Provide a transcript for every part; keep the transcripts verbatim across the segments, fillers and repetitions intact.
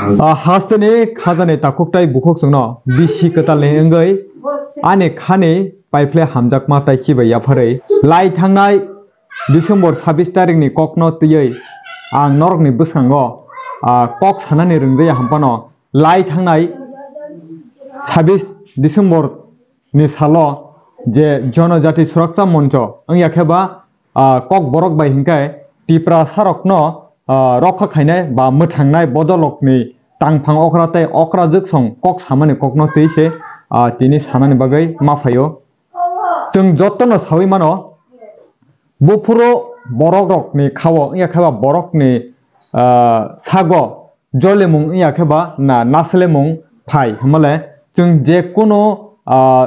Ah, hasteni khajani takhuk tai bukhuk chwngno bisi kwtalni wngwi ani khani paiphle hamjakma tai chibai yapharwi lai thangnai December sabis tarikni kokno twiwi ang norokni bwskango, ah, kok sanani rwngjaya hwnphano lai thangnai sabis December ni salo je Jonojati Suraksa Moncho wngya khe ba, ah, Kokborok bai hinkhe Tiprasarokno, ah, rokha khainai ba mwthangnai bodolrokni tangphang okra tei okra jwksong kok samani kokno twi se, ah, tini sanani bagwi ma phaio. Chwng jotono sawi mano, buphuru borokrokni khao wngya khe ba borokni, ah, sago jolimung wngya khe ba na naslemung phai hwnmale chwng je kunu, ah,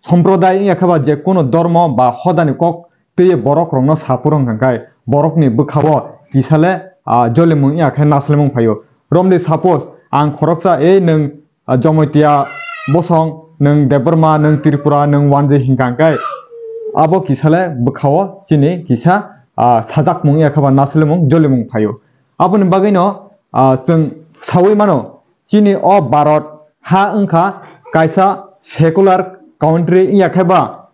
somproday wngya khe ba je kunu dormo ba hodani kok twiwi borok rokno sapurung hwnkhai borokni bwkhao kisale, ah, jolimung wngya khe naslemung phaio. Romdi suppose ang khoroksa ei nwng, ah, Jomotia bosong, nwng Debbarma, nwng Tripura, nwng Wanjwi hinkha hwnkhe abo kisale bwkhao chini kisa, ah, sajakmung wngya khe ba naslemung jolimung phaio. Aboni bagwino, ah, chwng sawi mano, chini o Bharat ha wngkha kaisa secular country wngya khe ba,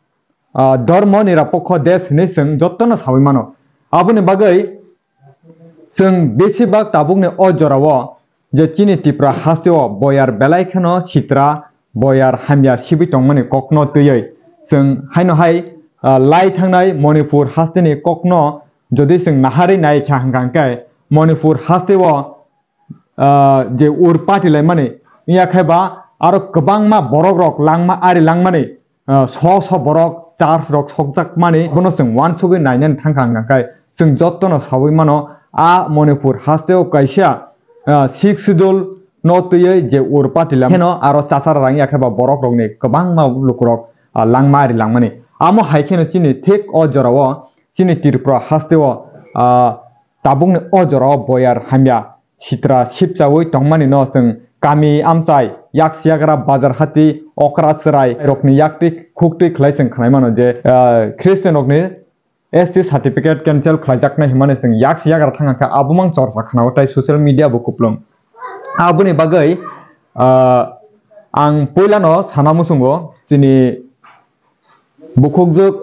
ah, dhormo nirapokho desh hinwi chwng jotono sawi mano. Aboni bagwi chwng besibak tabukni o jorao je chini Tripura hasteo boyar belai kheno sitra, boyar hamya sibwi tongmani kokno twiwi chwng haino hai, ah, lai thangnai Manipur hasteni kokno jodi chwng naharwi nai kha hwnkha hwnkhe Manipur hasteo, ah, je ur patilaimani, wngya khe ba aro kwbangma borok rok langma ari langmani, ah, so so borok church rok sokjakmani bono chwng uansugwi nainani thangkha hwnkha khe chwng jotono sawi mano a Manipur hasteo kaisa, ah, sixth schedule no twiwi je ur patilam kheno aro chachara rang ya khe ba borok rokni kwbangma lukurok, ah, langma ari langmani. Amo hai kheno chini thik o jorao chini Tripura hasteo, ah, tabukni o jorao boyar hamya sitra sipchawi tongmani no chwng kami amchai, yaksi yagra, bazar hati, okra chwrai rokni yaktwi khuktwi khlai chwng khnai mano je, ah, Christian rokni S T certificate cancel khlaijaknai hwnmani chwng yaksi yagra thang kha abumang chorcha khnao tai social media bo kuplung. Aboni bagwi, ah, ang puilano sana muchungo chini bukhukjwk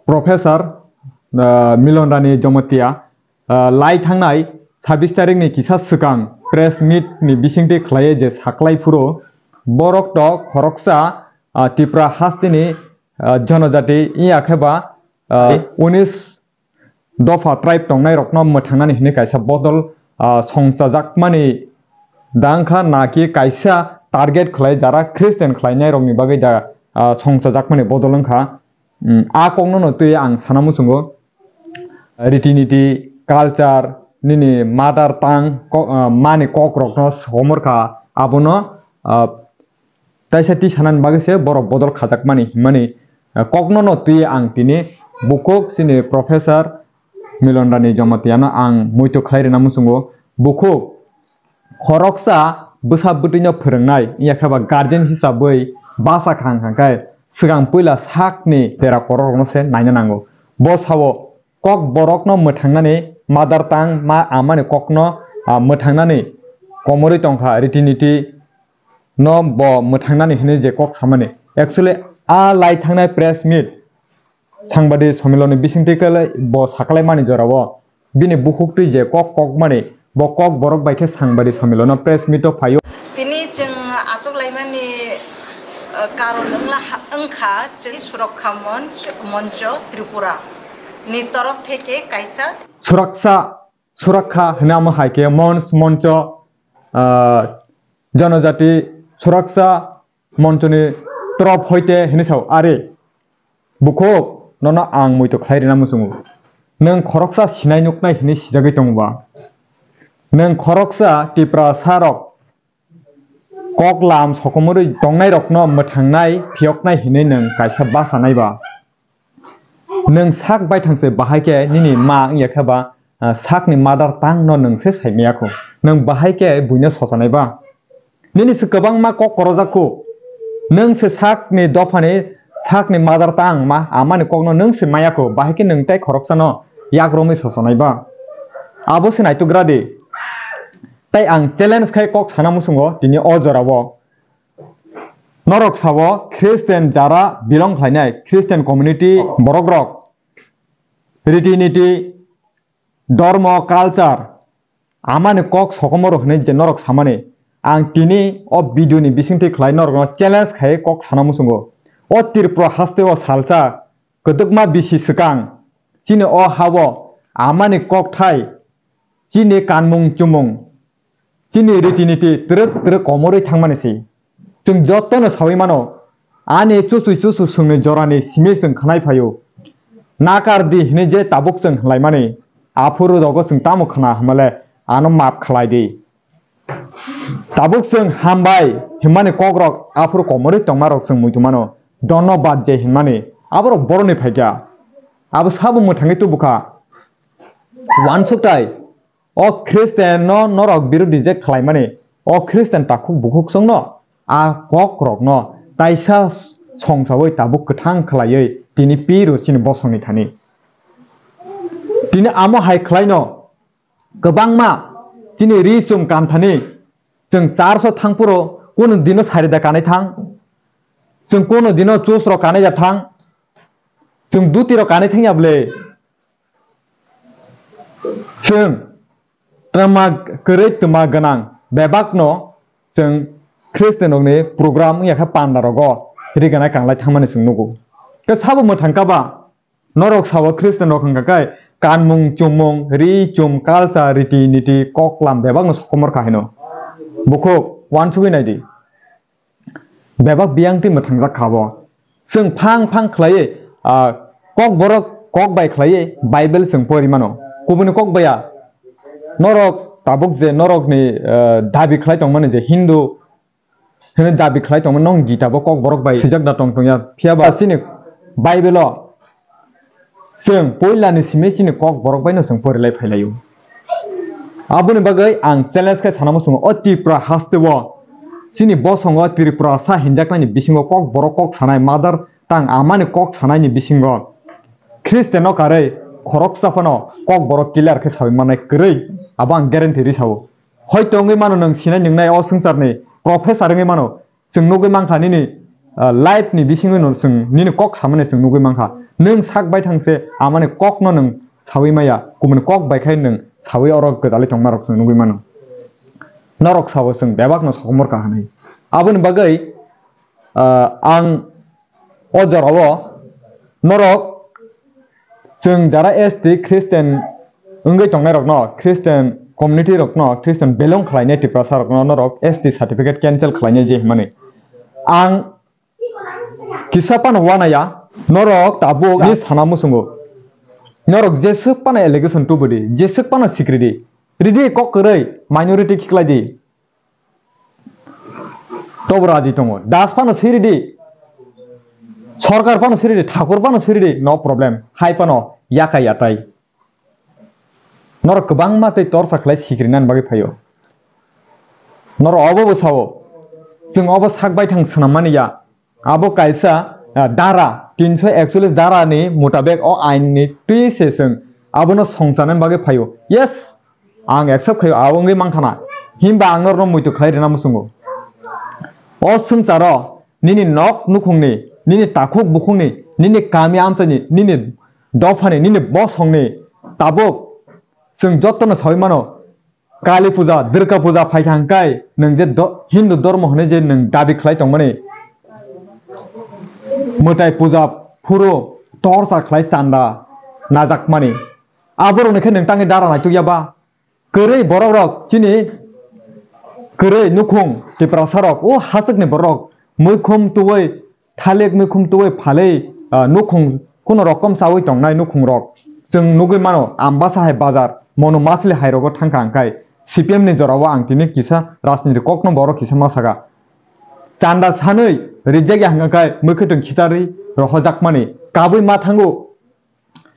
Professor, ah, Milon Rani Jomotia, ah, lai thangnai sabis tarikni kisa swkang press meet ni bisingtwi khlaiwi je saklai phuru borok to khoroksa, ah, Tipra hasteni, ah, jonojati wngya khe ba, ah, unis dopha tribe tongnai rokno mwthangnani hwnwi kaisa bodol, ah, songchajakmani da wngkha, naki kaisa target khlai jara Christian khlainai rokni bagwi da, ah, songchajakmani bodol wngkha. Mm, a kokno no twi ang sana muchungo. Riti niti, culture, nini mother tongue, ko-, ah, mani kok rokno somor kha, abono, ah, taisa ti sanani bagwi se borok bodol khajakmani himani, ah, kokno no twi ang tini bukhuk chini Professor Milon Rani Jomatiano ang muitu khlai rina muchungo. Bukhuk khoroksa bwsa bwtwino phwrwngnai, wngya khe ba guardian hisabwi basa kha hwnkha khe swkang puila sakni tera korok rokno se naina nango. Bo sao kok borokno mwthangnani mother tongue ma amani kokno, ah, mwthangnani komorwi tongkha, riti niti no bo mwthangnani hinwi je kok samani. Actually, a lai thangnai press meet, sangbadi somiloni bisingtwi kele bo sakalai mani jorao bini bukhuktwi je kok kokmani, bo kok borok bai khe sangbadi somilono press meet o phaio. Tini chwng achuk laimani, eh, karon wngla ha-, wngkha chwng Surakha Mon-, Moncho Tripura ni torof theke kaisa Suraksa, Surakha hwnwi amo hai khe Mons, Moncho, ah, Jonojati Suraksa Monchoni torof hoite hwnwi sao. Are, bukhuk, nono ang muitu khlai rina muchungo. Nwng khoroksa sinai nuknai hwnwi sijagwi tongo ba? Nwng khoroksa Tiprasarok kok lam sokomorwi tongnairokno mwthangnai phiyoknai hwnwi nwng kaisa bachanai ba? Nwng sak baithang se bahai khe nini ma wngya khe ba, ah, sakni mother tongue no nwng se sai maya kho. Nwng bahai khe buino sochanai ba? Nini se kwbangma kok korojak kho. Nwng se sakni dophani, sakni mother tongue ma, amani kokno nwng se maya kho. Bahai khe nwng tai khoroksano yak romwi sochanai ba? Abo se naitugra di. Tai ang challenge khai kok sana muchungo tini o jorao. Norok sao Christian jara belong khlainai Christian community borok rok riti niti, dormo, culture, amani kok sokomoro hwnwi je norok samani, ang tini o video ni bisingtwi khlai norokno challenge khai kok sana muchungo. O Tripura haste o salsa kwdwkma bisi swkang chini o hao amani kokthai, chini kanmung chumung, chini riti niti twrwk twrwk komorwi thangmani si. Chwng jotono sawi mano, ani chuchwi chuchu swngni jorani simi chwng khnai phaio. Nakar di hwnwi je tabuk chwng hwnlaimani, aphuru rogo chwng tamo khna hwnmale ano map khlai di. Tabuk chwng hambai hwnmani kokrok aphuru komorwi tongmarok chwng muitu mano. Dhonnobad je hwnmani, aborok boroni phaikha. Abo sabo mwthangwi tubukha. Wansuktai, o Christian no norok birodhi je khlaimani, o Christian takhuk bukhuk songno, a kok rokno taisa songsawi tabuk kwthang khlaiwi tini piro chini bosongni thani. Tini amo hai khlaino kwbangma chini ri chum kanthani chwng church o thangphuru kunu dino sarida kanai thang, chwng kunu dino chus rok kanai ya thang, chwng duti rok kanai thang ya bwle. Chwng twma kwrwi twma gwnang bebakno chwng Christian rokni program wngya khe panda rogo riganai kanglai thangmani chwng nugo. Khe sabo mwthang kaba norok sao Christian rok hwnkha khe kanmung chumung ri chum culture riti niti koklam bebakno sokomor kha hino. Bukhuk wansugwi naidi. Bebak biyang twi mwthangjak kha bo. Chwng phang phang khlaiwi, ah, kok borok kok bai khlaiwi Bible chwng pori mano. Kubuni kok baya norok tabuk je norokni, ah, dabi khlai tongmani je Hindu hwnwi dabi khlai tongmani, nong Gita bo kok borok bai swijak da tong tongya. Phiya ba chini Bible o chwng poilani simi chini kok borok baino chwng porilai phailaio. Aboni bagwi ang challenge khe sana muchungo, o Tripura haste o chini bosongo Tripura sa hinjaknani bisingo kok borok kok sanai mother tongue amani kok sanaini bisingo Christian no karwi khoroksa phano kok borok clear khe sawi mannai kwrwi, abo ang guarantee ri sao. Hoito wngwi mano nwng sinai nwngnai o swngcharni professor wngwi mano, chwng nugwi mankha nini, ah, life ni bisingwi no chwng nini kok samani chwng nugwi mankha. Nwng sak baithang se amani kok no nwng sawi maya, kubuni kok bai khai nwng sawi oro gwdalwi tongma rok chwng nugwi mano. Norok sao chwng bebak no sokomor kha hwnwi. Aboni bagwi, ah, ang o jorao norok chwng jara S T Christian wngwi tongnai rokno, Christian community rokno, Christian belong khlainai Tiprasa rokno norok S T certificate cancel khlainai je hwnmani ang kisa phano wanaya. Norok tabuk ni sana muchungo, norok jeswk phano allegation tubudi, jeswk phano sikridi, ridi kok kwrwi minority khiklai di. Tobo raji tongo. Das phano siridi. Sorkar phano siridi, thakur phano siridi, no problem. Hai phano yakai yatai. Norok kwbangma tei torsa khlai sikrinani bagwi phaio. Norok obo bo sao. Chwng obo sak baithang swnammani ya. Abo kaisa, ah, dara, tinsho ekchollis dara ni mutabek o ain ni twi se chwng abono songcharnani bagwi phaio. Yes, ang accept khaio, abo wngwi mankha na. Himba ang norokno muitu khlai rwna muchungo. O swngcharo nini nok nukhungni, nini takhuk bukhukni, nini kami amchaini, nini dophani, nini bosongni tabuk chwng jotono sawi mano. Kali puja, Durga puja phai thang kai, nwng je do-, Hindu dormo hwnwi je nwng dabi khlai tongmani, mwtai puja phuru torsa khlai chanda najakmani. Aborokni khe nwng tangwi dara naitukya ba? Kwrwi borok rok chini kwrwi nukhung Tiprasa rok, o hachwkni borok muikhum tubui thalik muikhum tubui phalwi, ah, nukhung kuno rokom chawi tongnai nukhung rok. Chwng nugwi mano, Ambasa hai bazar, Monu Masli hai rogo thangkha hwnkhe C P M ni jorao ang tini kisa rajniti kokno borok kisa ma saka. Chanda sanwi rijak ya hwnkhe muikhwtwng khitarwi rohojakmani kabui ma thango.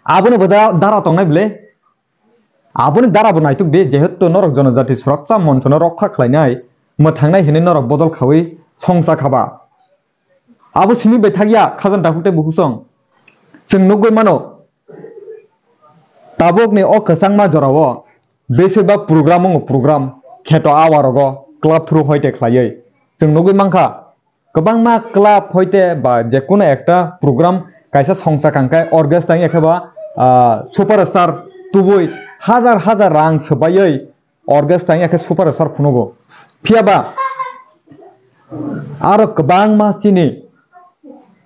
Abono bo da-, dara tongnai bwle? Aboni dara bo naituk di, jehetu norok Jonojati Surakcha Monchono rokha khlainai, mwthangnai hinwi norok bodol khawi songcha khaba. Abo simi bai thakya, khajani takhuk tei bukhuk song. Chwng nugwi mano, tabukni o kwchangma jorao besibak program wngo, program. kheto awarogo club through hoite khlaiwi. Chwng nugwi mankha, kwbangma club hoite ba jekunu ekta program kaisa songcha kangkhe orchestra wngya khe ba, ah, superstar tubui hajar hajar rang swbaiwi orchestra wngya khe superstar phunugo. Phiya ba aro kwbangma chini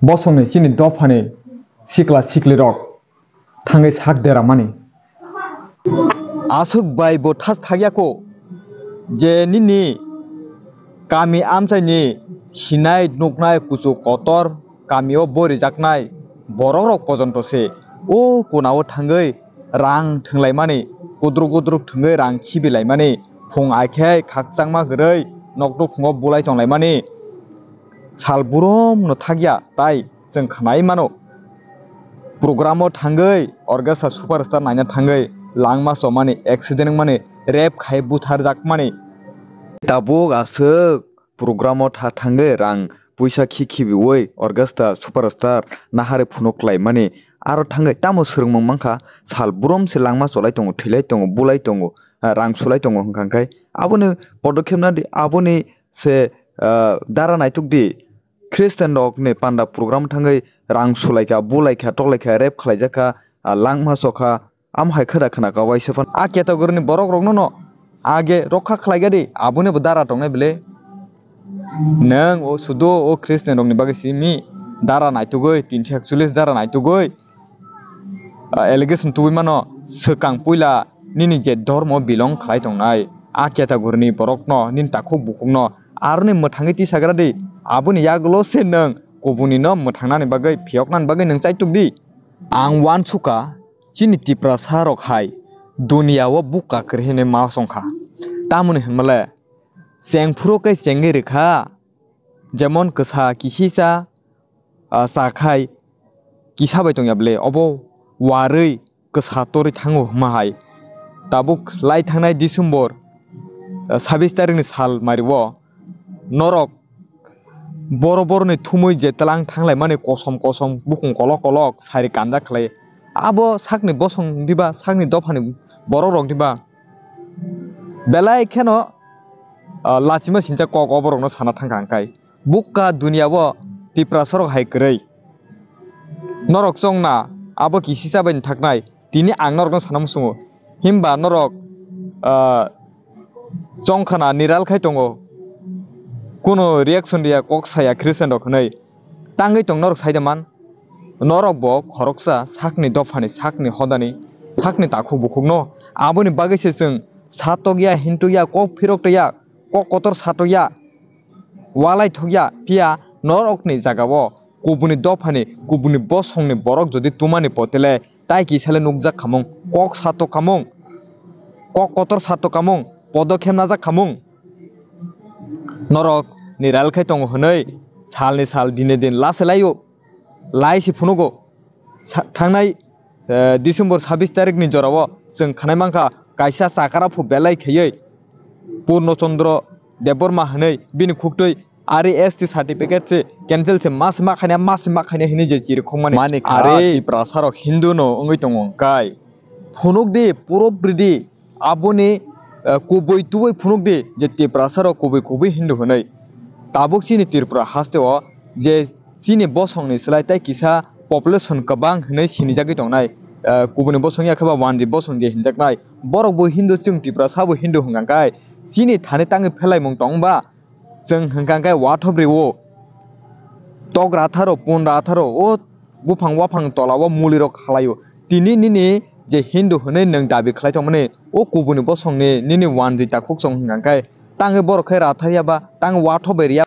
bosongni, chini dophani sikla siklirok thangwi sak deramani. Aswk bai bo thas thakya kho je nini kami amchaini sinai nuknai kuchuk kotor kamio borijaknai borokrok pojonto se o kunao thangwi rang thwnglaimani, kudruk kudruk thwngwi rang khibilaimani, phung aikhai khakchangma kwrwi nokduk phungo bulai tonglaimani sal burom no thakya, tai chwng khnai mano. Program o thangwi orchestra superstar naina thangwi langma chomani, accident wngmani, rape khai butharjakmani. Tabuk aswk program o tha thangwi rang puisa khi khibiwi orchestra superstar nahari phunuk klaimani. Aro thangwi tamo swrwngmung mankha, sal burom se langma cholai tongo, thwilai tongo, bulai tongo, ah, rang sulai tongo hwnkha khe aboni podokhep nadi, aboni se, ah, dara naituk di. Christian rok ni panda program thangwi rang sulaikha, bulaikha, toklaikha, rape khlaijakha, ah, langma chokha, am hai khwda khna ka waisa phano. A category ni borok rokno no age rokha khlai gadi, aboni bo dara tongnai bele. Nwng o sudo o Christian rok ni bagwi simi dara naitugwi, tinso ekchollish dara naitugwi, ah, allegation tubui mano, swkang puila nini je dhormo belong khlai tongnai, a category ni borokno, nini takhuk bukhukno aroni mwthangwi tisagra di, aboni yagulo se nwng kubunino mwthangnani bagwi, phiyoknani bagwi nwng chaituk di. Ang uansukha, chini Tiprasa rok hai duniya o bukka kwrwi hinwi ma songkha, tamoni hinmale chengphuru khe chengwi rwkha, jemon kwsa kisisa, ah, cha khai kisa bai tongya bwle, obo warwi kwsa torwi thango hwnma hai. Tabuk lai thangnai December, ah, sabis tarikni sal mario norok boro boroni thumwi je tlang thanglaimani kosom kosom bukhung kolok kolok sari kanja khlai. Abo sakni bosong diba, sakni dophani borok rok diba? Belai kheno, ah, lachima sincha kok oborokno sana thangkha hwnkhai. Bukka duniya o Tiprasa rok hai kwrwi. Norok chongna abo kisisa bai thaknai, tini ang norokno sana muchungo. Himba norok, ah, chongkhana niral khai tongo. Kuno reaction riya, kok saya Christian rok hwnwi. Tangwi tong norok saida man. Norok bo khoroksa sakni dophani, sakni hodani, sakni takhuk bukhukno. Aboni bagwi se chwng satokya, hintukya, kok phirok twiya, kok kotor satokya, walai thokya, phiya norokni jagao kubuni dophani, kubuni bosongni borok jodi tumani potele, tai kisale nukjak khamung, kok satok khamung, kok kotor satok khamung, podokhep najak khamung. Norok niral khai tongo hwnwi salni sal dine din lase laio, lai se phunugo. Sa-, thangnai, eh, December sabis tarikni jorao chwng khanai mankha kaisa chakara phu belai khaiwi Purno Chandra Debbarma hwnwi bini khuktwi R E S T certificate se cancel se mas ma khaina, mas ma khaina hwnwi je chirikhokmani. Mani kha Are Tiprasa rok Hindu no wngwi tongo hwnkhe phunuk di, proof ridi, aboni, eh, kubui tubui phunuk di je Tiprasa rok kubui kubui Hindu hwnwi. Tabuk chini Tripura haste o je chini bosongni slai tei kisa population kwbang hwnwi sinijagwi tongnai, eh, kubuni bosong ya khe ba wanjwi bosong je hinjaknai, borok bo Hindu, chwng Tiprasa bo Hindu hwnkha khe chini thani tangwi phelaimung tong ba? Chwng hwnkha khe wathob rio, tok ratharo, pun ratharo, o buphang waphang tola o muli rok khalai o. Tini nini je Hindu hwnwi nwng dabi khlai tongmani, o kubuni bosongni nini wanjwi takhuk chwng hwnkha khe tangwi borok khe rathar ya ba, tangwi wathob bai ria.